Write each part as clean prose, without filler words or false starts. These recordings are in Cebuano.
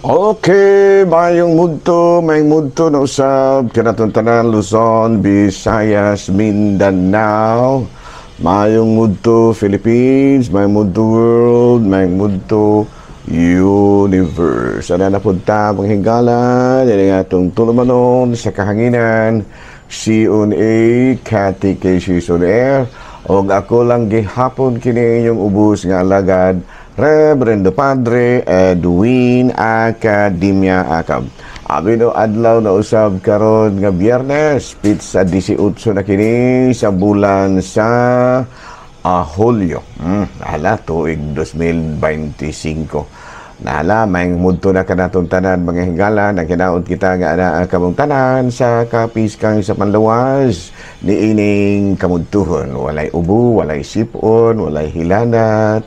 Okay, mayong mudto na usab kanatong tanan, Luzon, Visayas, Mindanao, mayong mudto Philippines, mayong mudto world, mayong mudto universe. Ana na pud ta, mga higala, dili nga atong tulumanon sa kahanginan, C1A, Catechism on Air, og ako lang gihapon kini inyong ubos nga alagad, Reverendo Padre Edwin Academia Acab. Abi no adlaw na usab karon nga Biyernes, pitsa 18 na kini sa bulan sa Hulyo. Hala, tuig 2025. Nahala, may mudto na kanatong tanan, mga higala, nagkinaot kita nga ana kamong tanan sa kapiskang sa panlawas ni ining kamudtuhon. Walay ubo, walay sipon, walay hilanat,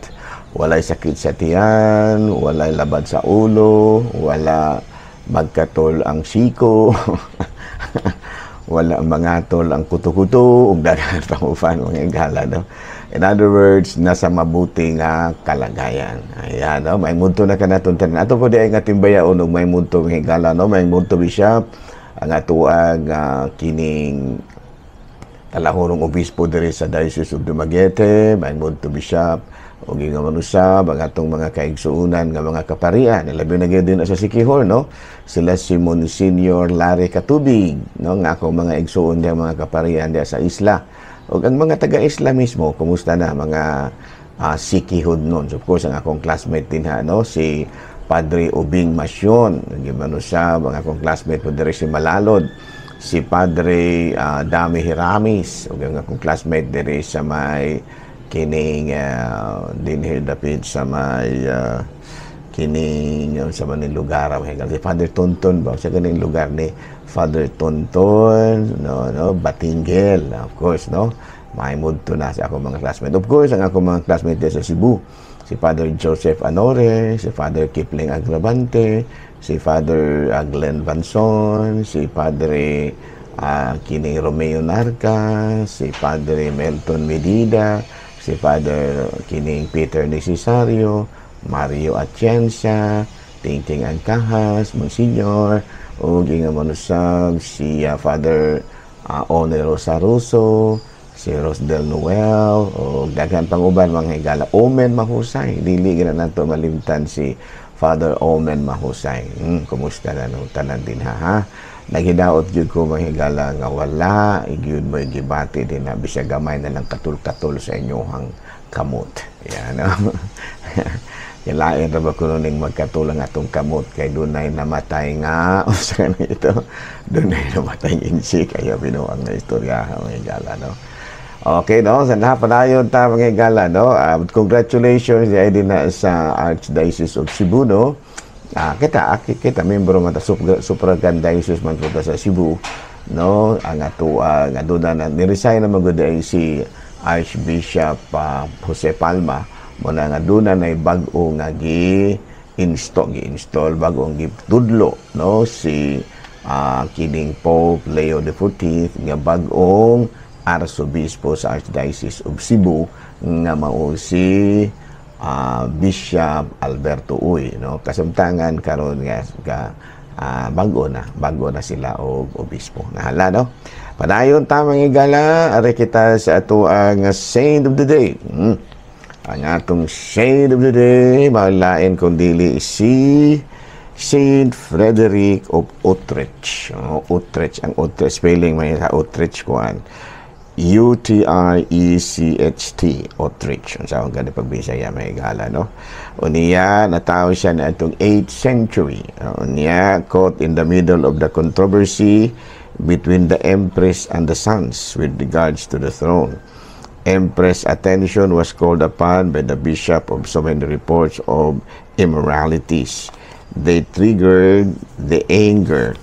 walay sakit sa tiyan, walay labad sa ulo, wala magkatol ang siko, wala mangatol ang kuto-kuto, ug daghan pang uban, mga higala, no? In other words, nasa mabuti nga kalagayan. Ayan, no? May mudto na kanatong tanan. Ato po di ay nga timbayaon og may mudto, mga higala, no? May mudto, Bishop, ang atuang kining talahorong obispo diri sa Diocese of Dumaguete, may mudto, Bishop, ug ingon man usab ang atong mga kaigsuonan nga mga kaparian, labi na gyud din sa Siquijor, no? Sila si Monsignor Larry Katubig, no? Nga akong mga igsuon diya mga kaparian diya sa isla. Ug ang mga taga-isla mismo, kumusta na mga Siquijor nun? So, of course, ang akong classmate din ha, no? Si Padre Ubing Masyon, giman usab ang akong classmate po diri si Malalod, si Padre Dami Hiramis, ug ang akong classmate diri sa may kining dinhi dapit sa may kining sa maning lugar, si Father Tonton ba, sa ganing lugar ni Father Tonton, no, Batinguel, of course, no? May mudto na sa akong mga classmate. Of course, ang akong mga classmate sa Cebu, si Father Joseph Anore, si Father Kipling Agravante, si Father Glenn Vanson, si Padre kining Romeo Narca, si Padre Melton Medida, si Father kining Peter Necesario, Mario Atienza, Tingting Angkahas, Monsignor, ug ingon man usab si Father Onero Saruso, si Rosdel Noel, o daghan pang uban, mga higala. Omen Mahusay, dili gina nato malimtan si Father Omen Mahusay. Kumusta na nung tanan din ha, ha? Naghidaot gyud ko, mga higala, nga wala gyud mo gibati din na bisag gamay na lang katul-katol sa inyong kamot. Yan, no? Kilain ra ba kuno ning magkatol ang atong kamot kay dunay namatay nga usa na ito, dunay namatay insik ayo binuang nga istorya, mga higala, no? Okay, no? Sa padayon ta, mga higala, no? Congratulations ay din na sa Archdiocese of Cebu, no? Kita kita membro man ta, suffragan diocese man po ta sa Cebu, no? Ang ato nga doon na ni-resign na man gud ay si Archbishop Jose Palma mo na nga doon na bag-o nga gi-install bag-o gitudlo, no, si kining Pope Leo XIV nga bag-ong arsobispo sa Archdiocese of Cebu nga mao si Bishop Alberto Uy, no? Kasamtangan karon nga ka bago na sila og obispo. Nahala, no? Padayon ta, mga higala, ari kita sa ato ang saint of the day. Ang atong saint of the day, malain kung dili si Saint Frederick of Utrecht. Oh, Utrecht, ang Utrecht, spelling may sa Utrecht kuan. Utrecht, Utrecht. Ang sa gani pagbisaya, may gala, no? Unya, natawo siya na itong 8th century. Unya, caught in the middle of the controversy between the empress and the sons with regards to the throne. Empress attention was called upon by the bishop of so many reports of immoralities. They triggered the anger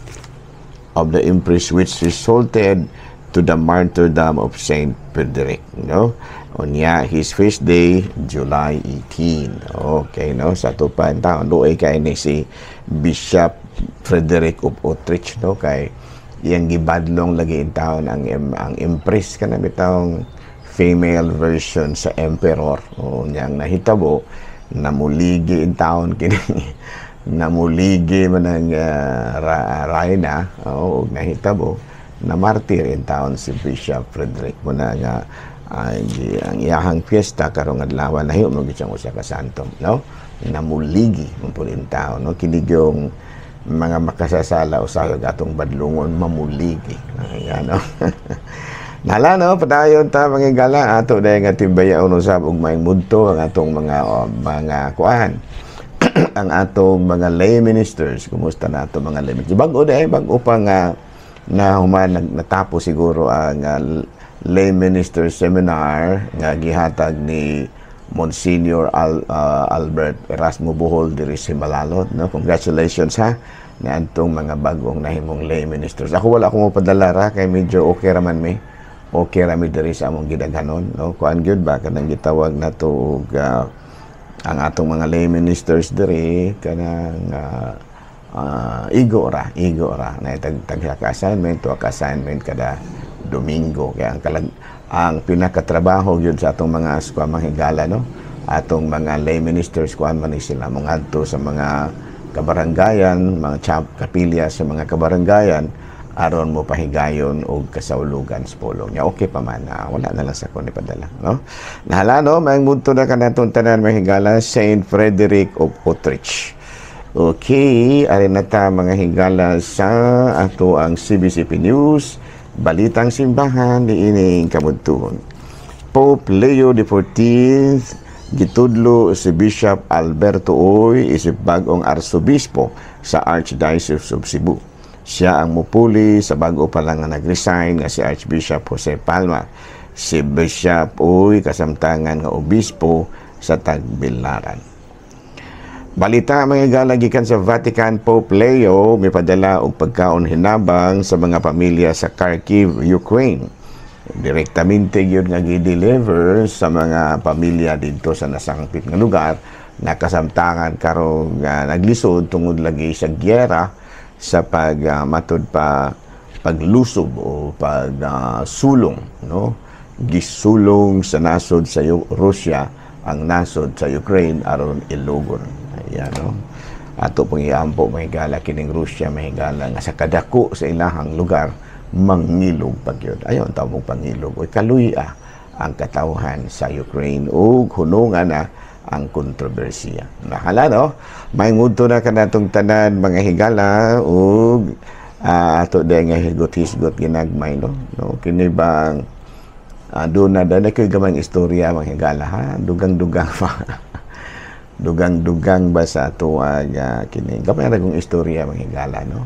of the empress, which resulted to the martyrdom of Saint Frederick, no? Unya, his feast day, July 18. Okay, no? Sa tupan taon, luoy kay ni si Bishop Frederick of Utrecht, no? Kay iyang gibadlong lagi in taon ang empress, kana bitawng female version sa emperor. O niyang nahitabo, namuligi in taon kini. Namuligi man ang Reyna ug nahitabo na martir in taon si Bishop Frederick mo na nga ang iyahang fiesta karong adlaw. Nahimo mo gyud siyang usa ka santo, no? Namuligi man pud in taon, no? Kini yung mga makasasala usahay atong badlungon mamuligi. Ayan, no? Nala, no, padayon ta, mga higala, ato dahil nga timbayaon usab og maayong mudto ang atong mga oh, mga kuan, ang atong mga lay ministers. Kumusta na ato mga lay ministers? Bag-o dahil, bag-o pa nga na human natapos siguro ang lay minister seminar nga gihatag ni Monsignor Albert Erasmo Bohol diri sa Malalot, no? Congratulations ha na antong mga bagong nahimong lay ministers. Ako, wala ako mopadala ra kay medyo okay ra man mi. Okay ra mi diri sa among gidaghanon, no? Kuan gyud ba, kanang gitawag nato og ang atong mga lay ministers diri kanang igo ra, igo ra na tag tag ka assignment to ka assignment kada Domingo. Kaya ang pinakatrabaho gyud sa atong mga aswa, mga higala, no, atong mga lay ministers, kuan man ni sila, mangadto sa mga kabaranggayan, mga kapilya sa mga kabaranggayan aron mo pahigayon og kasaulugan sa pulong niya. Okay pa man, wala na lang sa ko ni padala, no? Nahala, no, maayong mudto na kanatong tanan, mga higala. Saint Frederick of Utrecht. Okay, ari na ta, mga higala, sa ato ang CBCP News, Balitang Simbahan niining kamudtuhon. Pope Leo XIV gitudlo si Bishop Alberto Uy isip bag-ong arsobispo sa Archdiocese of Cebu. Siya ang mupuli sa bago pa lang nga nag-resign nga si Archbishop Jose Palma. Si Bishop Uy kasamtangan nga obispo sa Tagbilaran. Balita, mga higala, gikan sa Vatican, Pope Leo mipadala og pagkaon hinabang sa mga pamilya sa Kharkiv, Ukraine. Direktamente gyud nga gi-deliver sa mga pamilya didto sa nasangpit nga lugar na kasamtangan karong naglisod tungod lagi sa giyera sa pag matud pa paglusob o pag sulong, no? Gisulong sa nasod sa Russia ang nasod sa Ukraine aron ilugon. Ayan, no? Ato pong iampo, mga higala, kining Russia, mga higala, nga sa kadako sa ilahang lugar mangilog pag yun. Ayon tawag pangilog. Oy, kaluya ang katawhan sa Ukraine ug hunungan na ang kontrobersiya. Nahala, no? May ngunto na kanatong tanan, mga higala, ug ato dahil nga higot-hisgot ginagmay, no? No, kini bang doon na dahil ko'y gamang istorya, mga higala, ha, dugang-dugang pa, dugang-dugang ba sa ato kini gamay ra kong istorya, mga higala, no?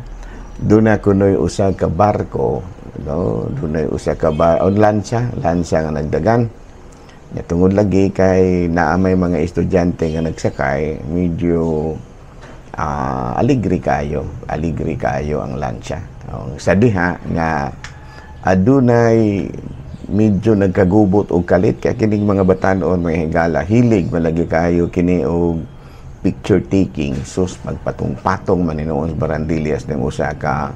Doon na kunoy usa ka barko, no? Doon na usa ka bar o lansya, lansya nga nagdagan. Ya, tungod lagi kay naa may mga estudyante nga nagsakay, medyo aligre kayo, aligre kayo ang lansya. Sa diha nga adunay medyo nagkagubot og kalit kay kining mga batan-on, mga higala, hilig malagi kayo kini og picture taking. Sus, magpatong-patong man hinuon sa barandillas ng usa ka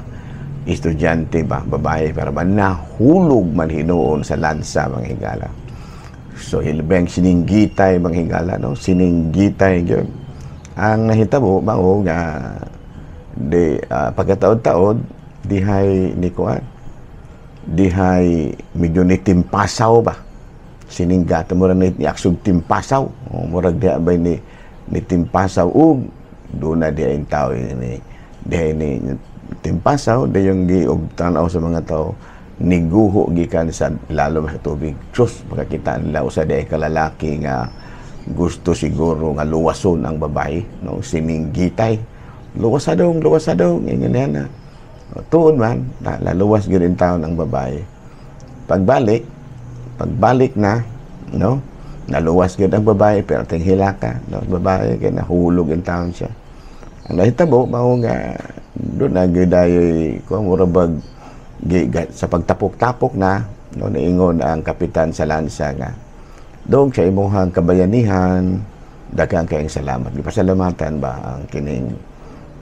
estudyante ba, babae, para ba nahulog man hinuon sa lansa, mga higala. So hilbeng sininggitay, mga higala, no? Sininggitay gyud. Ang nahitabo mao nga di pagkataod-taod dihay ni kuan, dihay medyo ni timpasaw ba, sininggat mura ni aksog timpasaw o murag diha bay ni timpasaw ug doon na dihay tao ni dihay ni timpasaw dayong gi og tan-aw sa mga tao, niguho gikan sa lalom sa tubig. Sus, makakita nila usa dihay ka lalaki nga gusto siguro nga luwason ang babae, no? Sininggitay, "Luwas dong, luwas dong," ingon niya na. Tuon man na, laluwas gyud in taon ang babae. Pagbalik, pagbalik na, no, naluwas gyud ang babae, pero tinghila ka, no, babae kay nahulog in taon siya. Ang nahitabo mao nga doon na gyud ay ko mura bag sa pagtapok-tapok na, no, niingon ang kapitan sa lansa nga, "Dong sa imong kabayanihan, daghang kayong salamat." Gipasalamatan ba ang kining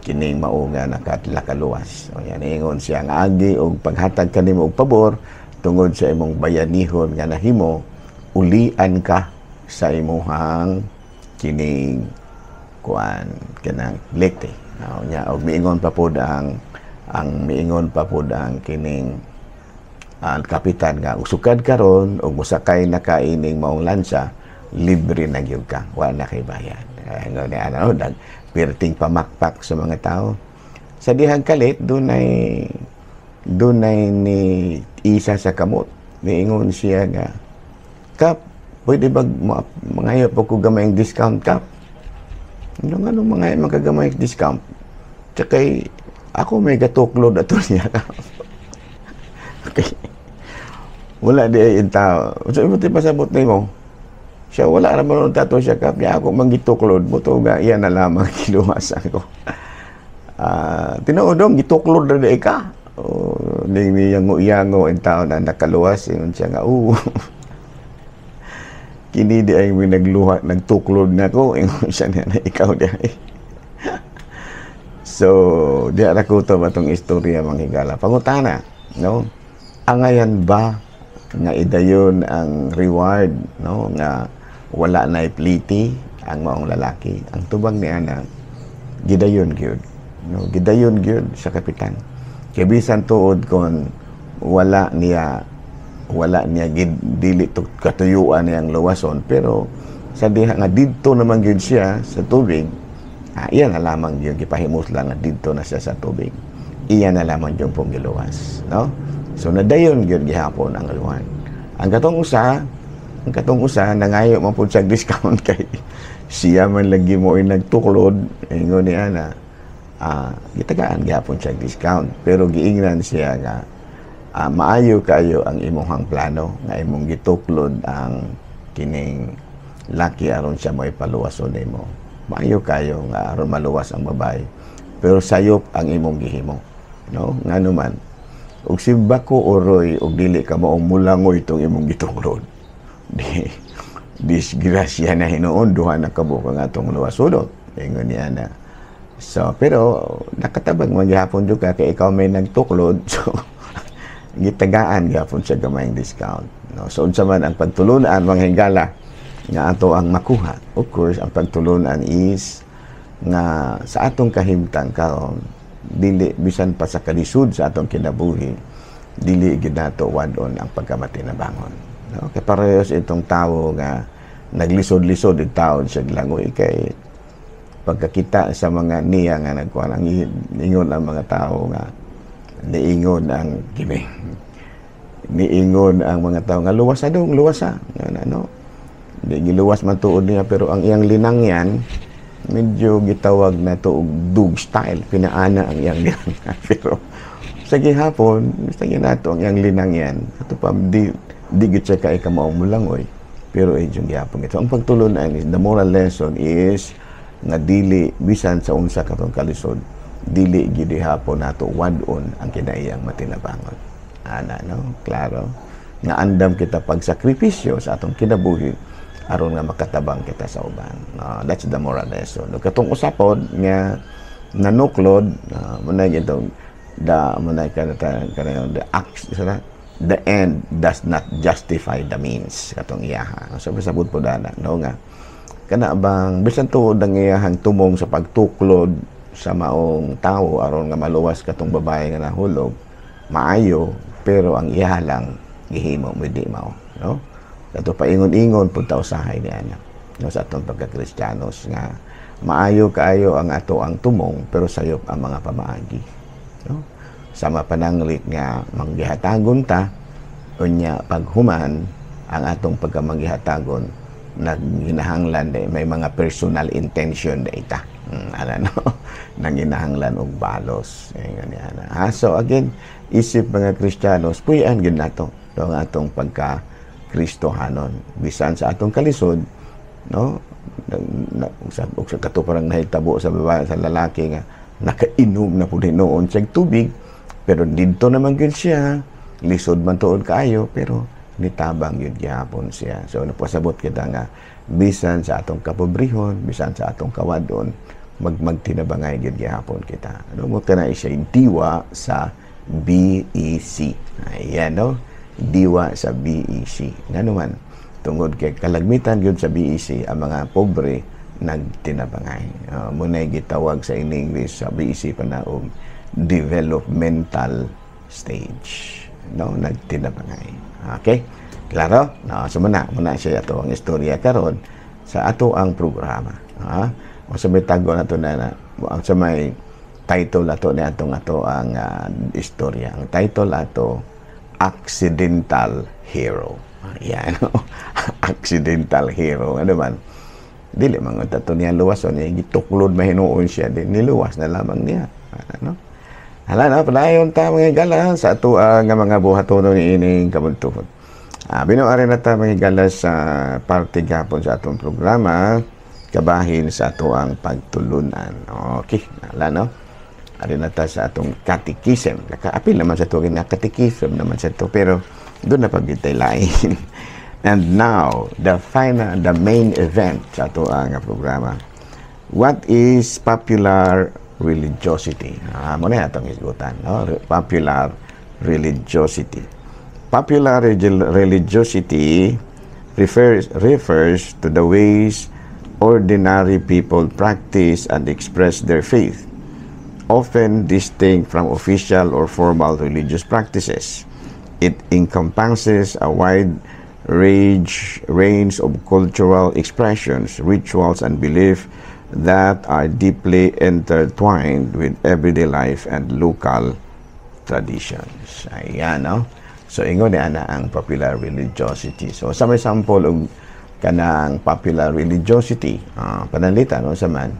kining mao nga nakaluwas. O yan, ingon siya nga agi og paghatag kanimo og pabor tungod sa imong bayanihon nga nahimo, ulian ka sa imuhang kining kuan kanang Leyte. No, nya og miingon pa pod ang kining ang kapitan nga usukad karon og mosakay na ka ining maong lansa, libre na gyud ka, wa na kay bayad. Ay, ni ano, dag perting pamakpak sa mga tao. Sa dihang kalit, dunay ni isa sa kamot, niingon siya nga, "Kap, pwede ba mangayo po ko gamayng discount, Kap?" "Ano nga nung mga magagamay discount?" "Tsaka ako may gatuklod ato niya, Kap." Okay. Wala di ay tao. So, imo pasabot nimo. Siya, wala naman nung tato siya, Kap. Niya ako manggituklod mo to nga iya na lamang kiluwas ako. Tinuod dong gituklod na di ka. Oh, ning niyango-yango ang tao na nakaluwas, ingon siya nga, "Oo. Kini di ay may nagluha, nagtuklod na ko," ingon siya niya na ikaw di ay. So, di ra ko to atong istorya, mga higala. Pangutana, no? Angayan ba nga idayon ang reward, no, nga wala na ipliti ang maong lalaki? Ang tubag ni ana, gidayon gyud, no? Gidayon gyud sa kapitan kay bisan tuod kon wala niya gid, dili to katuyuan niyang luwason, pero sa diha nga didto naman gyud siya sa tubig, iya na lamang gyud gipahimos lang nga didto na siya sa tubig, iya na lamang gyud pong giluwas, no? So nadayon gyud gihapon ang reward. Ang katong usa nangayo man pud siya discount kay siya man lagi mo ay nagtuklod, ingon ni ana, gitagaan gihapon siya discount, pero giingnan siya nga, "Maayo kayo ang imong plano nga imong gituklod ang kining laki aron siya mo ipaluwason nimo. Maayo kayo nga aron maluwas ang babae, pero sayop ang imong gihimo, no? Ngano man ug si bako oroy og dili ka maong mulangoy itong imong gituklod, di disgrasya na hinuon, duha na kabuok ang atong luwasunod," ingon niya na. So pero nakatabang man gihapon jud ka kay ikaw may nagtuklod. So gitagaan gihapon siya gamayng discount, no? So unsa man ang pagtulunan, mga higala, nga ato ang makuha? Of course, ang pagtulunan is nga sa atong kahimtang karon, dili bisan pa sa kalisod sa atong kinabuhi, dili gid nato wad-on ang pagkamatinabangon, no? Kay parehas itong tawo nga naglisod-lisod og taon siya langoy kay pagkakita sa mga niya nga nagkuan, ang ingon ang mga tao nga niingon ang kini niingon ang mga tao nga, "Luwas dong, luwas sa ano." Di giluwas man tuod niya, pero ang iyang linangyan medyo gitawag na to og dog style, pinaana ang iyang linangyan. Pero sa gihapon sa ginato ang iyang linangyan ato pa di gid siya kay kamao mulangoy, pero ay yung gihapon ito. Ang pagtulunan is, the moral lesson is nga dili bisan sa unsa katong kalisod, dili gid hapon nato wad-on ang kinaiyang matinabangon ana, no? Klaro nga andam kita pagsakripisyo sa atong kinabuhi aron nga makatabang kita sa uban, no? That's the moral lesson. No, katong usapod nga nanuklod, muna itong the muna kana kana the act, the end does not justify the means, katong iyaha. So pasabot po dana, no, nga kana bang bisan tuod ang iyahang tumong sa pagtuklod sa maong tawo aron nga maluwas katong babae nga nahulog, maayo, pero ang iya lang gihimo mo di mao, no? Kato paingon-ingon pud ta usahay ni ana, no, sa atong pagka-Kristiyanos nga maayo kaayo ang ato ang tumong, pero sayop ang mga pamaagi, no? Sama pananglit nga manggihatagon ta, unya paghuman ang atong pagkamanggihatagon naghinahanglan di may mga personal intention da ita, ana, no, nanginahanglan og balos, ingon niya na ha. So again, isip mga Kristiyanos, puy-an gyud nato ang atong pagka Kristohanon bisan sa atong kalisod, no? Na, sa katuparang nahitabo sa babae, sa lalaki nga nakainom na pud hinuon siya tubig, pero didto naman gyud siya, lisod man tuod kaayo, pero nitabang yun gihapon siya. So napasabot kita nga bisan sa atong kapobrehon, bisan sa atong kawadon, magtinabangay gyud gihapon kita. Ano mo kana siya diwa sa BEC. Ayan, no? Diwa sa BEC. Ngano man, tungod kay kalagmitan gyud sa BEC ang mga pobre. Nagtinabangay. Muna'y gitawag sa in English sa BEC pa na og developmental stage. No, nagtinabangay. Okay? Klaro? No, so muna siya ato ang istorya karon sa ato ang programa. Ha? O sa may tago na to na ang sa may title ato ni atong ato ang istorya. Ang title ato, Accidental Hero. Ayan. Accidental Hero. Ano man? Dili man ato niya luwason, niya gituklod mahinuon siya din niluwas na lamang niya. Ano? Hala na, padayon ta, mga higala, sa ato ang mga buhatonon ni ining kabuntuhon. Binuari na ta, mga higala, sa parte gapon sa atong programa kabahin sa ato ang pagtulunan. Okay, hala no. Ari na ta sa atong catechism. Nakaapil naman sa tuwing na catechism naman sa to, pero doon na pagitay lain. And now, the final, the main event sa ato ang programa. What is popular religiosity? Mo na atong hisgutan, no? Popular religiosity. Popular religiosity refers to the ways ordinary people practice and express their faith, often distinct from official or formal religious practices. It encompasses a wide range of cultural expressions, rituals, and beliefs that are deeply intertwined with everyday life and local traditions. Ayan, no? So, ingon ni ana ang popular religiosity. So, sa may sample og kanang popular religiosity, pananglitan, no, sa man,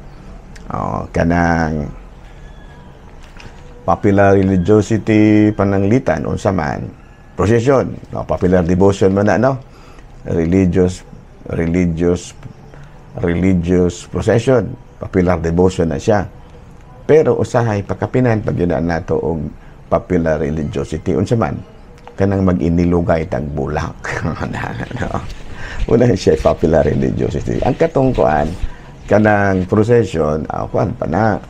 kanang popular religiosity pananglitan, unsa man, procession, no, popular devotion man na, no? Religious procession, popular devotion na siya. Pero usahay pakapinan pag yun nato og popular religiosity, unsa man, kanang mag-inilugay tag bulak, no? Una siya popular religiosity. Ang katong kuan, kanang procession, kuan pa na,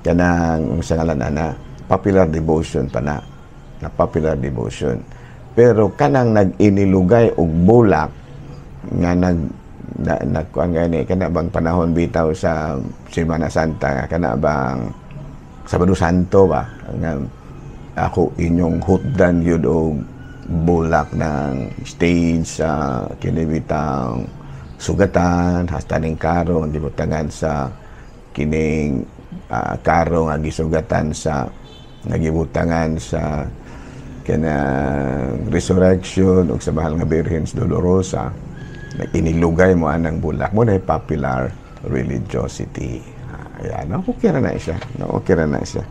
kanang sa ngalan ana, popular devotion pa na, na popular devotion. Pero kanang nag-inilugay og bulak nga nag na, nagkuan gani, kana bang panahon bitaw sa Semana Santa, kana bang Sabado Santo ba, nga ako inyong hutdan yun og bulak ng stage sa kinibitang sugatan hasta ning karo ang gibutangan sa kining karo nga gisugatan sa nagibutangan sa kanang resurrection ug sa Mahal nga Birhen Dolorosa, inilugay mo anang bulak mo na popular religiosity. Ayan, no? Okay ra na siya. No, okay ra na siya.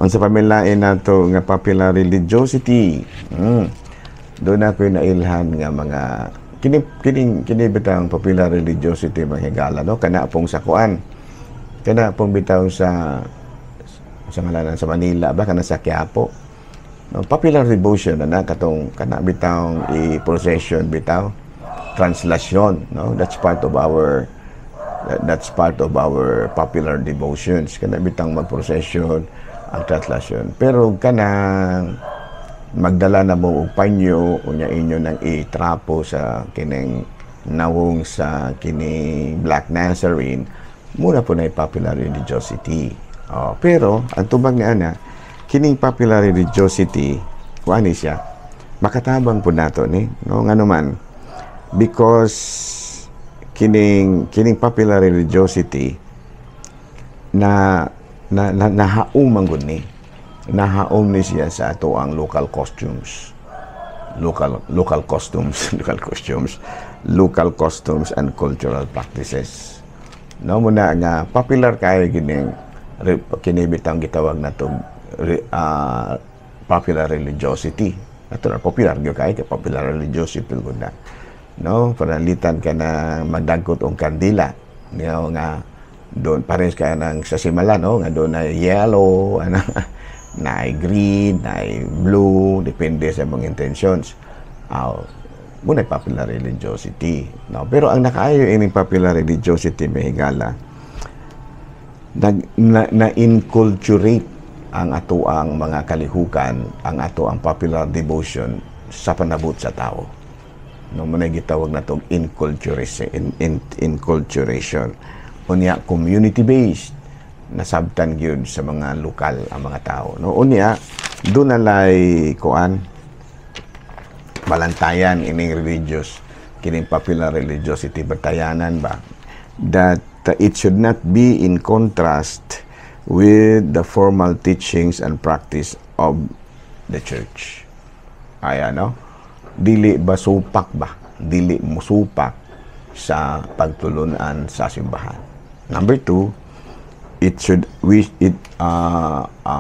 Unsa pa may lain nato nga popular religiosity? Doon ako nailhan nga mga kini kini kini bitang popular religiosity, mga higala, no, kana pong sa kuan, kana pong bitaw sa ngalanan sa Manila ba, kana sa Quiapo, no, popular devotion na na katong kana bitawng i-procession bitaw, translation, no, that's part of our popular devotions, kana bitang mag-procession, ang translation. Pero kanang magdala na mo og panyo unya inyo nang itrapo sa kining nawong sa kining Black Nazarene, muna po na popular religiosity. Oh, pero ang tubag ni ana, kining popular religiosity, kuan ni siya, makatabang po nato ni, no, ngano man, because kining popular religiosity na nahaom man gud ni, nahaom ni siya sa ato ang local costumes, local costumes, local costumes and cultural practices, no. Muna nga popular kayo kining kini bitang gitawag nato popular religiosity. Ato na popular gyud kay popular religiosity gud na, no. Pananglitan ka na magdagkot og kandila niyo nga doon pares kay nang sa Simala, no, nga doon na yellow, ano, na green, na blue, depende sa mga intentions. Muna popular religiosity, no. Pero ang nakaayo ining popular religiosity, may higala, nag na inculturate ang ato ang mga kalihukan, ang ato ang popular devotion sa panabot sa tao, no. Muna gitawag natong inculturation. Unya, community based, nasabtan gyud sa mga lokal ang mga tao, no? Unya, duna lay kuan, balantayan ining religious, kining popular religiosity, batayanan ba that it should not be in contrast with the formal teachings and practice of the church. Ay ano, dili ba supak ba, dili musupak sa pagtulunan sa simbahan. Number two, it should we it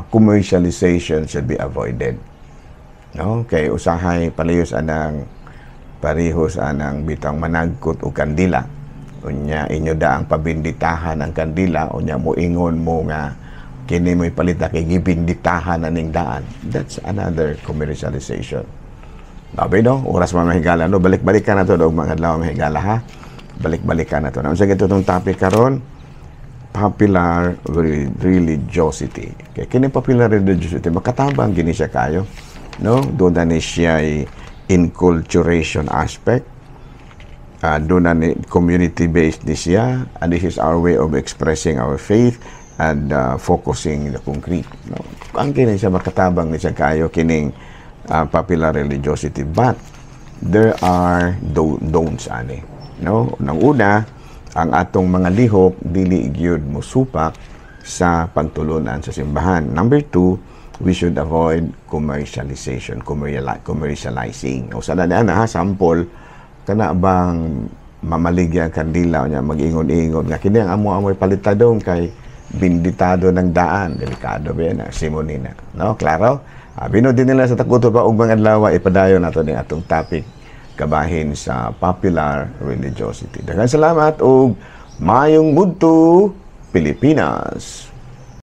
commercialization should be avoided, no? Kay usahay palihos anang, parehos anang bitang managkot og kandila, unya inyo da ang pabinditahan ang kandila, unya moingon mo nga kini mo'y palita kay gibinditahan aning daan. That's another commercialization. Labi, no? Oras, mga higala, no? Balik-balik ka na to og mga adlaw, mga higala, ha. Balik-balik ka na to. Unsa gito tong topic karon? Popular religiosity. Kay kini popular religiosity, makatabang gini siya kayo, no? Duna ni siya enculturation aspect, duna ni community based ni siya, and this is our way of expressing our faith and focusing the concrete, no? Ang kini siya, makatabang ni siya kayo kining popular religiosity, but there are don'ts ani, no? Nang una, ang atong mga lihok dili gyud mosupak sa pagtulunan sa simbahan. Number two, we should avoid commercialization, commercializing. O sa na ha, sample, kana bang mamaligya ang kandila niya, mag-ingon-ingon nga kini ang amo-amoy palitadong kay binditado ng daan. Delikado ba yan, simonina, no? Klaro. Binod din nila sa takuto pa og mga adlaw, ipadayon nato ni atong topic kabahin sa popular religiosity. Daghang salamat ug maayong budto, Pilipinas.